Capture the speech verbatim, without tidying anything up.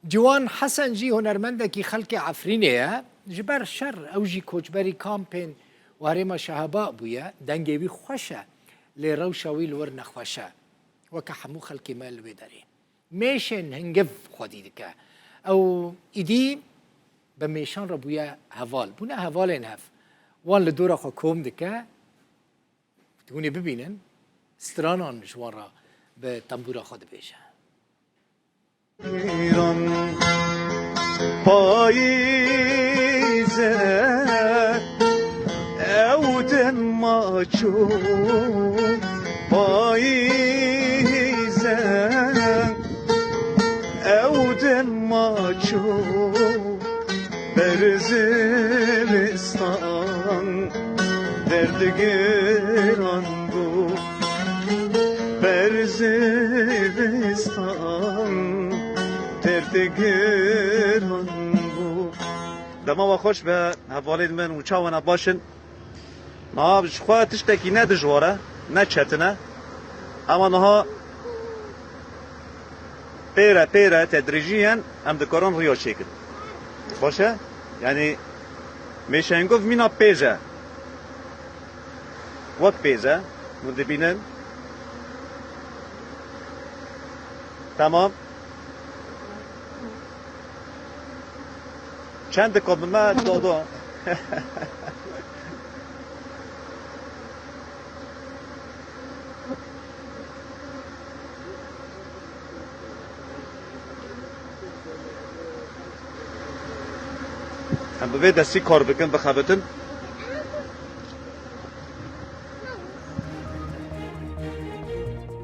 Ciwan Hesen jî hunermendekî xelkê Efrînê ye. Ji ber şer ew jî koçberî kampên û herêma Şehaba bûye. Dengê wî xweş e, lê rewşa wî li wir nexweş e. Weke hemû xelkê me li wê derê. Mêşên hingiv xwedî dike. Ew îdî bi mêşan re bûye heval. Bûne hevalên hev. Wan li dora xwe kom dike. Hûn ê bibînin, stranan ji wan re bi tembûra xwe dibêje. Îran payîze, ew dem maço. Payîze, ew dem maço. Ber zivistan derdigiran bû. Ber zivistan derdigiran bû. Dema we xweş be, hevalên min, û çawa ne, baş in? Niha ji xwe tiştekî ne dijwar e, ne çetin e. Ema niha pêre pêre tedrîciyen em dikarin riya çêkin. Baş e? Yanî mêşengov mîna pêz e. Wek pêz e. Hûn dibînin. Tamam. Çend dikabime dodo. Em bi vê destî kar bikin, bixebitin.